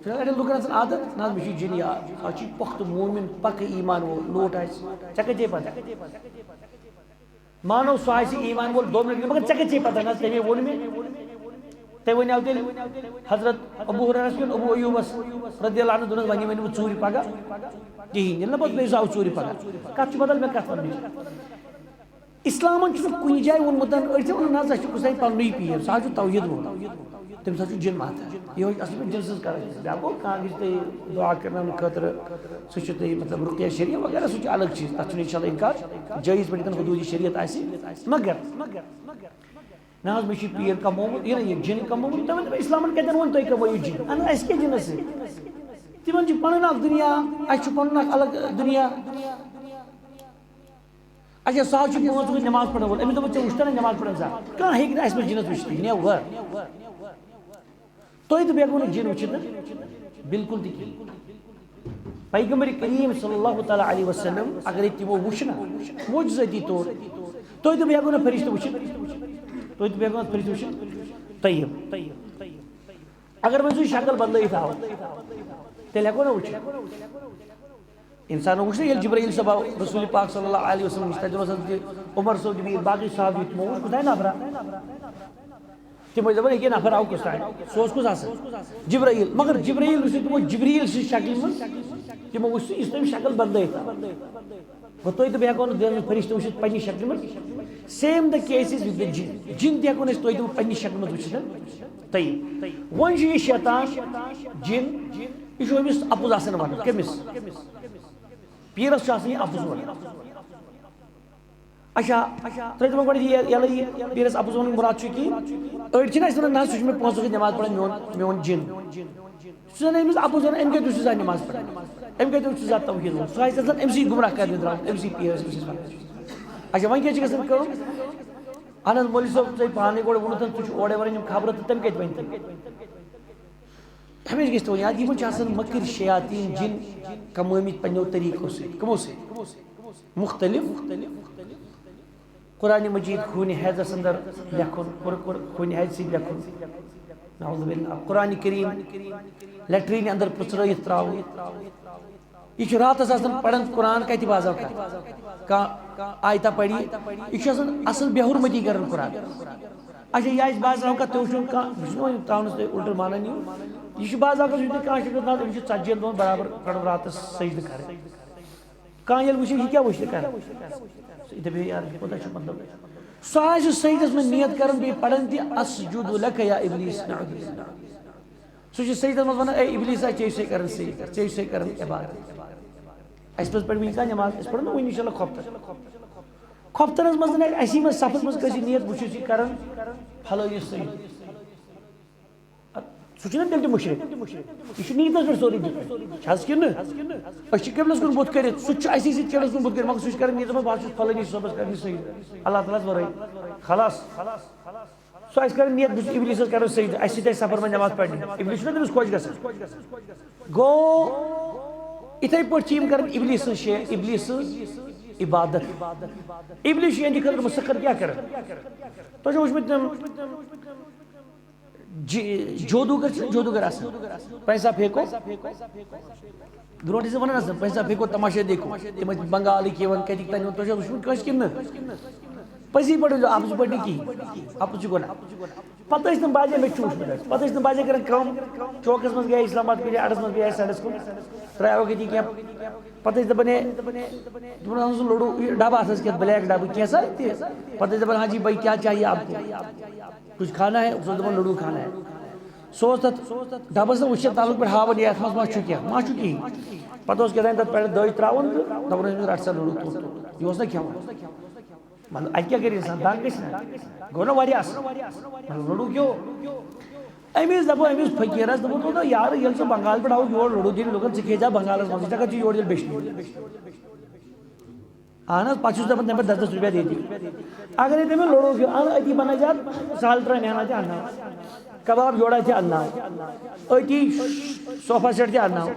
چھُنہ اَڑٮ۪ن لُکن آسان عادت، نہ حظ، مےٚ چھُ جِن یار، سُہ چھُ پۄختہٕ مومن، پکہٕ ایمان وول، لوٹ آسہِ، ژےٚ کتہِ چھے پتہ؟ مانو سُہ آسہِ ایمان وول دۄن منٹن، مگر ژےٚ کتہِ چھے پتہ؟ نہ حظ، تٔمۍ ووٚن مےٚ۔ تٔمۍ ونیو تیٚلہِ حضرت ابو ہریرس کیُن، ابو ایوبس رضی اللہ عنہ، دوٚپنس، وۄنۍ یہِ ؤنِو ژوٗرِ پگاہ کِہیٖنۍ، ییٚلہِ نہ پتہٕ بیٚیہِ سُہ آو ژوٗرِ پگاہ۔ کتھ چھِ بدل، مےٚ کتھ وننٕچ؟ اسلامن چھُنہٕ کُنہِ جایہِ ووٚنمُت، أڑۍ چھِ ونان، "نہ حظ، اَسہِ چھُ کُس تام پننُے پیٖر، سُہ حظ چھُ توحیٖد وول، تٔمِس حظ چھُ جِن ماتان، یِہوٚے اصل پٲٹھۍ جِن سٕنٛز کران چھِ۔" بیٛاکھ گوٚو کانٛہہ یُس تۄہہِ دعا کرناونہٕ خٲطرٕ، سُہ چھُ تۄہہِ مطلب رُقیہ شریف وغیرہ، سُہ چھُ الگ چیٖز، تَتھ چھُنہٕ انشاءاللہ اِنکار، جٲیِز پٲٹھۍ ییٚتٮ۪ن حدوٗدِ شریعت آسہِ، مگر نہ حظ، مےٚ چھُ پیٖر کمومُت، یہِ نہ یہِ جِن کمومُت، تُہۍ ؤنِو مےٚ، اسلامن کتٮ۪ن ووٚن تُہۍ کمٲیِو جِن؟ اَہَن، اَسہِ کیٛاہ جِنس سۭتۍ؟ تِمن چھُ پنُن اکھ دُنیا، اَسہِ چھُ پنُن اکھ الگ دُنیا۔ اچھا، سُہ حظ چھُ پانٛژھ وقت نماز پرن وول۔ أمِس دوٚپُکھ، "ژےٚ وُچھتھا نہٕ نماز پران زانٛہہ؟" کانٛہہ ہیٚکہِ نہٕ اَسہِ منٛز جِنَس وٕچھتھٕے، never۔ تۄہہِ تہٕ بیٚکھ ووٚنُکھ جِن وٕچھِتھ نہٕ بِلکُل تہِ کِہیٖنۍ۔ پیغمبر کریم صلی اللہ تعالیٰ علیہ وسلم اگرے تِمو وُچھ نہ معجزٲتی طور، تُہۍ تہٕ بہٕ ہٮ۪کو نہٕ فرشتہٕ وٕچھِتھ۔ تُہۍ تہٕ بہٕ ہٮ۪کو نہٕ فرشتہٕ وٕچھِتھ۔ طیب۔ اگر وۄنۍ سُہ شکل بدلٲیِتھ آو، تیٚلہِ ہٮ۪کو نہ وٕچھِتھ۔ انسان وٕچھ نہ ییٚلہِ جبرائیل صٲب آو رسول پاک صلی اللہ علیہ وسلم نِش، تَتٮ۪ن اوس حضرت عمر صٲب جبرائیل، باقٕے صحابی، تِمو ووٚن، "کُس تام نفرا؟" تِم ٲسۍ دَپان، "ییٚکیٛاہ نفر آو کُس تام، سُہ اوس کُس آسان؟" جبرائیل۔ مگر جبرائیل وٕچھ تِمو جبرائیل سٕنٛز شکلہِ منٛز، تِمو وٕچھ سُہ، یہِ چھُ تٔمۍ شکل بدلٲیِتھ۔ گوٚو تُہۍ تہٕ بہٕ ہٮ۪کو نہٕ دِلَس منٛز فرشتہٕ وٕچھِتھ پننہِ شکلہِ منٛز۔ Same the case is with the jinn۔ جِن تہِ ہٮ۪کو نہٕ أسۍ تُہۍ تہٕ بہٕ پننہِ شکلہِ منٛز وٕچھِتھ۔ طیب۔ وۄنۍ چھُ یہِ شیطان، جِن، یہِ چھُ أمِس اَپُز آسان وَنان۔ کٔمِس؟ پیٖرَس چھُ آسان یہِ اَپُز وَنان۔ اچھا، ترٛٲیِو تِمَن گۄڈٕ یہِ یَلہٕ، یہِ پیٖرَس اَپُز وَنُن مُراد چھُ کہِ أڑۍ چھِنہ اَسہِ وَنان، "نہ، سُہ چھُ مےٚ پانٛژھ وقت نٮ۪ماز پَران، میون، میون جِن۔" سُہ زَن أمِس اَپُز وَنان، "أمۍ کَتہِ وٕچھ ژےٚ زانٛہہ نٮ۪ماز پَران؟ أمۍ کَتہِ وٕچھ ژےٚ زانٛہہ توحیٖد ووٚن؟" سُہ آسہِ زَن أمۍ سٕے گُمراہ کَرنہِ درٛامُت، أمۍ سٕے پیٖرَس، أمۍ سٕے وَنان۔ اچھا، وۄنۍ کیٛاہ چھِ گژھان کٲم؟ اہن حظ، مولوی صٲب، ژےٚ پانَے گۄڈٕ ووٚنُتھ، ژٕ چھُکھ اورَے وَنان یِم خبرٕ، تہٕ تٔمۍ کَتہِ ؤنۍ تِم؟ ہمیشہِ گژھِ تھاوُن یاد، یِمَن چھِ آسان مٔکٕرۍ شیاطیٖن، جِن، کمٲمٕتۍ پنٛنیو طریٖقو سۭتۍ۔ کٕمو سۭتۍ؟ مُختلف۔ قرآن مجید خوٗنہِ حیضس اندر لیکھُن، قر-، قر-، خوٗنہِ حیض سۭتۍ لیکھُن۔ نعوذ باللہ۔ قرآن کریم لیٹرینہِ اندر پرٛژھرٲیِتھ ترٛاوُن۔ یہِ چھُ راتس آسان پران قرآن کتہِ بعض اوقات۔ کانٛہہ آیتہ پری، یہِ چھُ آسان اصل بے حرمتی کران قرآن۔ اچھا، یہِ آسہِ بعض اوقات تہِ وٕچھُن کانٛہہ، یہِ چھُنہٕ وۄنۍ ترٛاونس تُہۍ الٹہٕ مانان یہِ۔ یہِ چھُ بعض اوقات وٕچھُن کانٛہہ شخص، نہ، أمِس چھُ ژتجی ہن دۄہن برابر کڑُن راتس سجدٕ کرٕنۍ۔ کانٛہہ ییٚلہِ وٕچھِ، یہِ کیٛاہ وٕچھِ کران؟ سُہ دَپہِ، "یار، یہِ کوٗتاہ چھُ مطلب؟" سُہ آسہِ سجدس منٛز نیت کران، بیٚیہِ پران تہِ، "اسجد لک یا ابلیس، نعوذ باللہ۔" سُہ چھُ سجدس منٛز ونان، "اے ابلیسا، ژےٚ چھُسے کران سجدٕ، ژےٚ چھُسے کران عبادت۔" اَسہِ پزِ پرٕنۍ وٕنہِ کانٛہہ نٮ۪ماز، أسۍ پرو نہٕ وٕنہِ انشاءاللہ خۄفتن۔ خۄفتنس منٛز نہٕ اَسی منٛز صفس منٛز کٲنٛسہِ نیت، بہٕ چھُس یہِ کران فلٲنِس سجدٕ۔ سُہ چھُنہ تیٚلہِ تہِ مُشرِک۔ یہِ چھُ نیٖتَس پٮ۪ٹھ سورُے بِہِتھ۔ چھِ حظ کِنہٕ؟ أسۍ چھِ قبلَس کُن بُتھ کٔرِتھ، سُہ تہِ چھُ اَسی سۭتۍ قبلَس کُن بُتھ کٔرِتھ، مگر سُہ چھُ کَران نیٖتَس منٛز، بہٕ حظ چھُس فلٲنی صٲبَس کَرنہِ سجدٕ، اللہ تعالیٰ ہَس وَرٲے۔ خلاص۔ سُہ آسہِ کَران نیت، بہٕ چھُس اِبلیٖسَس کَران سجدٕ، اَسہِ سۭتۍ آسہِ سفر منٛز نٮ۪ماز پَرنہِ۔ اِبلیٖس چھُنہ تٔمِس خۄش گژھان۔ گوٚو، یِتھَے پٲٹھۍ چھِ یِم کَران اِبلیٖس سٕنٛز شے-، اِبلیٖس سٕنٛز عبادت۔ اِبلیٖس چھُ یِہنٛدِ خٲطرٕ مُسخر کیٛاہ کَران؟ تۄہہِ چھُو وٕچھمُت تِم جی-، جادوگر چھِ، جادوگر آسان۔ پیسہ پھینکو۔ برونٛٹھ ٲسۍ وَنان آسان، "پیسہ پھینکو، تماشا دیکھو۔" تِم ٲسۍ بنگالٕکۍ یِوان، کَتِکۍ تَتہِ یِوان، تۄہہِ چھا وٕچھمُت کٲنٛسہِ کِنہٕ نہٕ؟ پٔزی پٲٹھۍ ٲسۍ زیو، اَپُز پٲٹھۍ نہٕ کِہیٖنۍ۔ اَپُز چھُ گۄناہ۔ پَتہٕ ٲسۍ تِم باسے، مےٚ تہِ چھُ وٕچھمُت اَسہِ۔ پَتہٕ ٲسۍ تِم باسے کران کٲم، چوکَس منٛز گٔیے اسلام آباد کُنہِ جایہِ، اَڈَس منٛز گٔیے سایڈَس کُن، ترٛایو کَتہِ کینٛہہ۔ پَتہٕ ٲسۍ دَپان، ہے، تِمَن اوس سُہ لٔڑوٗ، یہِ ڈَبہٕ آسان کینٛہہ، بلیک ڈَبہٕ کینٛہہ سا تہِ۔ پَتہٕ ٲسۍ دَپان، "ہاں جی بھائی، کیا چاہیے آپ کو؟" کچھ کھانا ہے؟ سُہ اوس دَپان، "لٔڑوٗ کھانا ہے۔" سُہ اوس تَتھ ڈَبَس نہ وٕچھِتھ تعلق پٮ۪ٹھ ہاوان، یَتھ منٛز ما چھُ کینٛہہ، ما چھُ کِہیٖنۍ۔ پَتہٕ اوس کیٛاہ تام تَتھ پٮ۪ٹھ دٔج ترٛاوان تہٕ دَپان ٲسۍ، "رَٹ سا لٔڑوٗ توٚت توٚت۔" یہِ اوس نہ کھٮ۪وان۔ مطلب، اَتہِ کیٛاہ کَرِ اِنسان؟ دَگ گژھِ نہ؟ گوٚو نہ واریاہ اَصٕل۔ مطلب، لٔڑوٗ کھیوٚو۔ أمِس دَپو، أمِس فقیٖرَس دَپو، "دوٚپُن، یارٕ، ییٚلہِ ژٕ بنگال پٮ۪ٹھ آوُکھ یور لٔڑوٗ دِنہِ لُکَن، ژٕ کھیٚے زِ بنگالَس منٛز، ژٕ کَتہِ چھُ یور ییٚلہِ بیٚچھنہِ؟" اہن حظ، پتہٕ چھُس دَپان، تَمہِ پٮ۪ٹھ دَہ دَہ رۄپیہِ دِتھ۔ اگرے تٔمِس لوٚڑُکھ یہِ، اَن أتی بَنٲے زِ اَتھ سالترٛامہِ ہنا تہِ اَنناو، کباب جوڑا تہِ اَنناو، أتی صوفا سیٹ تہِ اَنناو،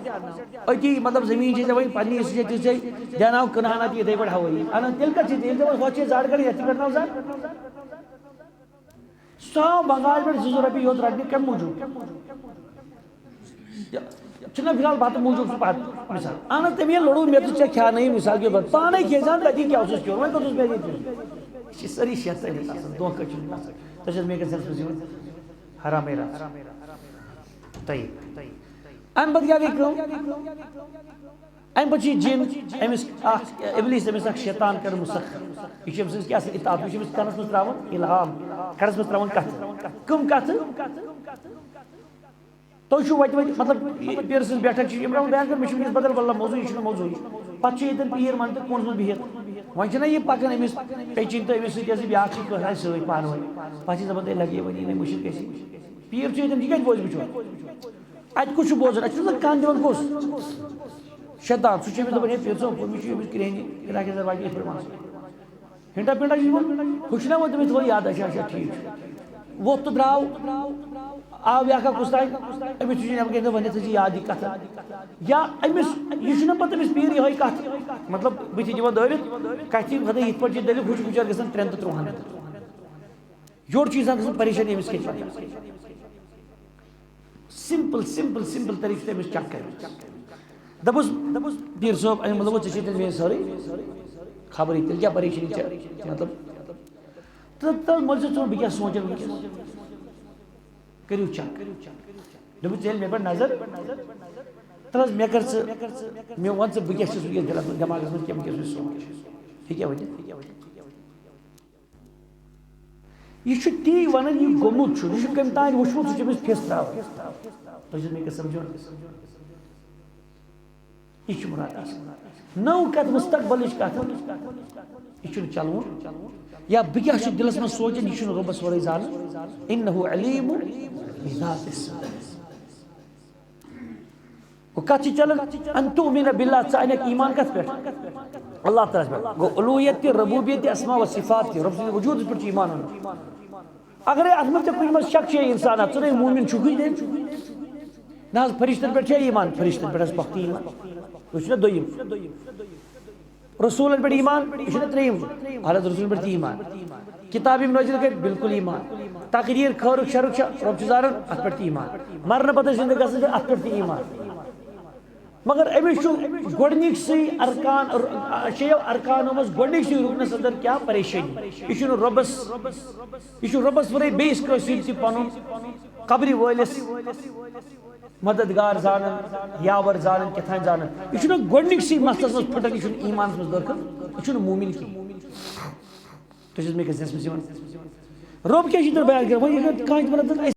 أتی مطلب زٔمیٖن چھِ ژےٚ وۄنۍ پنٛنی، سُہ چھےٚ ژےٚ دیٛاناو کٕنہٕ ہنا تہِ یِتھَے پٲٹھۍ ہَوٲیی۔ اَنان تیٚلہِ کَتھ چھِ، ییٚلہِ ژےٚ وۄنۍ ہۄتھ چھے زَر کَڑٕنۍ، یَتھ تہِ کَڑناو زَر۔ سُہ آو بنگال پٮ۪ٹھ زٕ زٕ رۄپیہِ یوت رَٹنہِ، کَمہِ موٗجوٗب؟ چھُنہ فی الحال بَتہٕ موٗجوٗب سُہ پَتہٕ مثال۔ اَہن حظ، تٔمۍ ییٚلہِ لوٚڑُن مےٚ تہٕ ژےٚ کھیٛاونٲیِم مثال کے طور، پانَے کھیٚے زَن تَتی کیٛاہ اوسُس کھیوٚن، وۄنۍ کوٚت اوس مےٚ ییٚتہِ یُن؟ یہِ چھِ سٲری شیطٲنی آسان، دھوکہٕ چھُنہٕ آسان۔ تۄہہِ چھِ حظ مےٚ گژھِ سُہ یُن حرامٕے رَژھ۔ طیب۔ اَمہِ پَتہٕ کیٛاہ گٔے کٲم؟ اَمہِ پَتہٕ چھُ یہِ جِن أمِس اَکھ، ابلیٖس أمِس اَکھ شیطان کَران مُسخر۔ یہِ چھُ أمۍ سٕنٛز کیٛاہ سا اطاعت، یہِ چھُ أمِس کَنَس منٛز ترٛاوان الہام، کَنَس منٛز ترٛاوان کَتھٕ۔ کٕم کَتھٕ؟ تُہۍ چھِو وَتہِ وَتہِ، مطلب، یہِ پیٖر سٕنٛز بیٹھک چھِ، عمران بیان کٔر، مےٚ چھُ وٕنکیٚس بدل بدل موضوع، یہِ چھُنہٕ موضوعٕے۔ پَتہٕ چھُ ییٚتٮ۪ن پیٖر منٛدٕ تہٕ کوٗنَس منٛز بِہِتھ۔ وۄنۍ چھِنہ یہِ پَکان أمِس پیٚچِنۍ تہٕ أمِس سۭتۍ ٲسۍ بیٛاکھ چھِ کٲنٛسہِ آسہِ سۭتۍ پانہٕ ؤنۍ۔ پَتہٕ چھِ دَپان، "تیٚلہِ لَگہِ ہے وۄنۍ یِنٕے مُشِتھ گژھِ۔" پیٖر چھُ ییٚتٮ۪ن، یہِ کَتہِ بوزِ بِچور؟ اَتہِ کُس چھُ بوزان؟ اَتہِ چھُنہٕ زَن کَن دِوان کُس؟ شیطان۔ سُہ چھُ أمِس دَپان، "ہے پیٖر صٲب، أمِس چھُ أمِس کرٛیٚہنہِ، علاقَس منٛز واقعی یِتھ پٲٹھۍ وَن سا۔" ہِنٛٹا پِنٛٹا چھُ یِوان، ہُہ چھُنہ وۄنۍ تٔمِس تھوٚو یاد، اچھا، اچھا، ٹھیٖک چھُ۔ ووٚتھ تہٕ درٛاو، آو بیٛاکھ اکھ کُس تام، أمِس چھُ نٮ۪بر کَنہِ ؤنِتھ، ژٕ چھِ یاد یہِ کَتھ۔ یا أمِس، یہِ چھُنہ پَتہٕ أمِس پیٖر یِہوٚے کَتھ، مطلب، بٕتھِ دِوان دٲرِتھ، کَتھِ خٲطرٕ یِتھ پٲٹھۍ چھِ دٔلیٖل، ہُہ چھُ بِچور گژھان ترٛٮ۪ن تہٕ ترٛۆہَن ہَتَن۔ یورٕ چھُ اِنسان گژھان پریشٲنی، أمِس کیٛاہ چھِ پَتہ۔ سِمپٕل، سِمپٕل، سِمپٕل طریٖقہٕ چھُ أمِس چیک کَرٕنۍ۔ دوٚپُس، دوٚپُس، پیٖر صٲب، اَمہِ مطلب گوٚو، ژےٚ چھِ تیٚلہِ میٛٲنۍ سٲرٕے خبرٕے، تیٚلہِ کیٛاہ پریشٲنی چھےٚ؟ مطلب، تہٕ، تہٕ مٔلۍ صٲب، ژٕ وَن، بہٕ کیٛاہ سونٛچان وٕنکیٚس؟ کٔرِو چیک۔ دوٚپُس، ژےٚ ییٚلہِ مےٚ پٮ۪ٹھ نظر ترٲژ، مےٚ کر ژٕ، مےٚ وَن ژٕ، بہٕ کیٛاہ چھُس وٕنکیٚس دِلَس منٛز، دٮ۪ماغَس منٛز کَمہِ کیٛاہ چھُس سونٛچ؟ ہیٚکیٛاہ ؤنِتھ؟ یہِ چھُ تی وَنان، یہِ گوٚمُت چھُ، یہِ چھُ کٔمۍ تام وٕچھمُت، سُہ چھُ أمِس فِس ترٛاوان۔ تُہۍ چھِو مےٚ کیٛاہ سَمجھان؟ یہِ چھُ مُراد آسان۔ نٔو کَتھ، مُستقبلٕچ کَتھ، یہِ چھُنہٕ چَلوُن۔ یا بہٕ کیٛاہ چھُس دِلَس منٛز سونٛچان، یہِ چھُنہٕ رۄبَس وَرٲے زانان۔ إنه عليم بذات الصدور۔ گوٚو کَتھ چھِ چَلان؟ أن تؤمن بالله، ژٕ اَنَکھ ایٖمان کَتھ پٮ۪ٹھ؟ اللہ تعالیٰ ہَس پٮ۪ٹھ۔ گوٚو الوٗہیت تہِ، ربوبیت تہِ، اسماء و صفات تہِ، رۄب سٕنٛدِس وجوٗدَس پٮ۪ٹھ چھُ ایٖمان اَنُن۔ اگرے اَتھ منٛز ژےٚ کُنہِ منٛز شک چھے اِنسانَس، ژٕ نے موٗمِن چھُکھٕے تیٚلہِ۔ نہ حظ، فرشتن پٮ۪ٹھ چھا ایٖمان؟ فرشتن پٮ۪ٹھ حظ پکھ تہِ ایٖمان۔ یہِ چھُنہ دوٚیِم۔ رسوٗلن پٮ۪ٹھ ایٖمان، یہِ چھُنہ ترٛیٚیِم۔ حضرت رسوٗلن پٮ۪ٹھ تہِ ایٖمان۔ کِتاب یِم نٲزِل کٔرۍ، بالکل ایٖمان۔ تقدیٖر خٲرُک شرُک چھا، رۄب چھُ زانان، اَتھ پٮ۪ٹھ تہِ ایٖمان۔ مرنہٕ پتہٕ زِندٕ گژھنہٕ چھُ اَتھ پٮ۪ٹھ تہِ ایٖمان۔ مگر أمِس چھُ گۄڈٕنِکسٕے ارکان، شیٚیو ارکانو منٛز گۄڈٕنِکسٕے رُکنس اندر کیٛاہ؟ پریشٲنی۔ یہِ چھُنہٕ رۄبس، یہِ چھُ رۄبس ورٲے بیٚیِس کٲنٛسہِ سۭتۍ تہِ پنُن قبرِ وٲلِس مددگار زانان، یاور زانان، کیٛاہ تام زانان۔ یہِ چھُنہٕ گۄڈٕنِکسٕے مسلس منٛز پھٕٹان، یہِ چھُنہٕ ایٖمانس منٛز دٲخل، یہِ چھُنہٕ موٗمِن کینٛہہ۔ تُہۍ چھِو مےٚ کیٛاہ ذہنس منٛز یِوان؟ رۄب کیٛاہ چھُ تیٚلہِ بیان کران؟ وۄنۍ ییٚلہِ نہٕ کانٛہہ تہِ مطلب